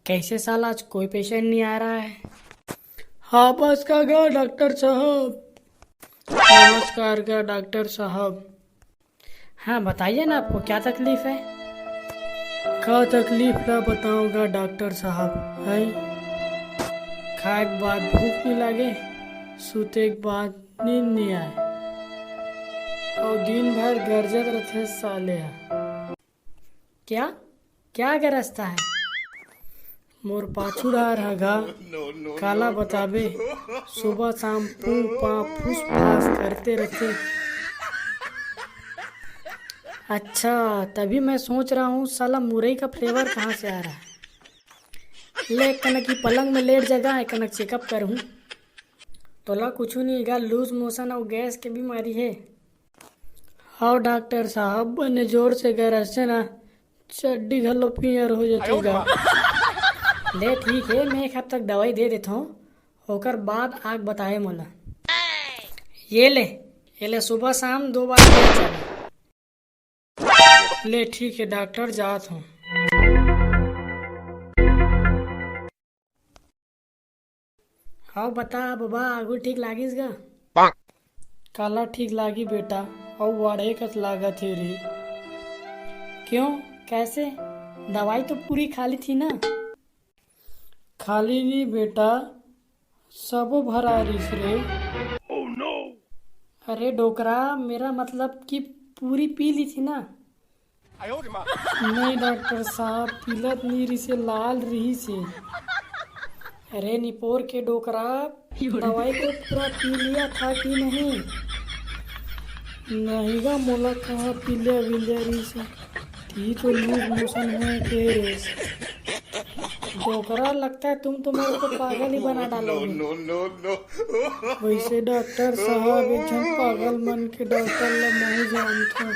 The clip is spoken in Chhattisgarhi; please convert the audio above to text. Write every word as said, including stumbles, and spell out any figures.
कैसे साला, आज कोई पेशेंट नहीं आ रहा है? हाँ बस का गा डॉक्टर साहब। नमस्कार गा डॉक्टर साहब। हाँ बताइए ना, आपको क्या तकलीफ है? का तकलीफ ना बताऊंगा डॉक्टर साहब, है खाए के बाद भूख नहीं लागे, सूते के बाद नींद नहीं आए, और दिन भर गरजत रहते साले ह। क्या क्या गरजता है? मोर पाछू डार ह गा, काला बताबे, सुबह शाम पू पा फुस फास करते रहते। अच्छा, तभी मैं सोच रहा हूँ साला मुरई का फ्लेवर कहाँ से आ रहा है। ले कनक की पलंग में लेट जगह है, कनक चेकअप करूँ। तोला कुछ नहीं गा, लूज मोशन और गैस के बीमारी है। हाँ डॉक्टर साहब, बने जोर से गरजते ना, चड्डी घलो पियर हो जाती गा। ले ठीक है, मैं एक हफ्ता तक दवाई दे देता हूँ, ओकर बाद आग बताए मोला। ये ले, ये ले, सुबह शाम दो बार पिया चल। ले ठीक है डॉक्टर, जात हूँ। हाँ बता बबा, आगू ठीक लागिस गा? काला ठीक लागी बेटा, अउ वाढ़े कस लागत हे रे। क्यों, कैसे? दवाई तो पूरी खा ली थी ना? खाली नहीं बेटा, सबो भरा रिस रे। अरे डोकरा, मेरा मतलब कि पूरी पी ली थी ना? नहीं डॉक्टर साहब, पीलत नहीं रिसे, लाल रही से। अरे निपोर के डोकरा, दवाई को पूरा पी लिया था कि नहीं? नहीं गा, मोला कहाँ पीलिया विलिया रिसे, ती तो लूज मोशन हुए के रे। डोकरा, लगता है तुम तो मेरे को पागल ही बना डालोगे। वैसे डॉक्टर साहब, एक झन पागल मन के डॉक्टर ला मैं जानथों।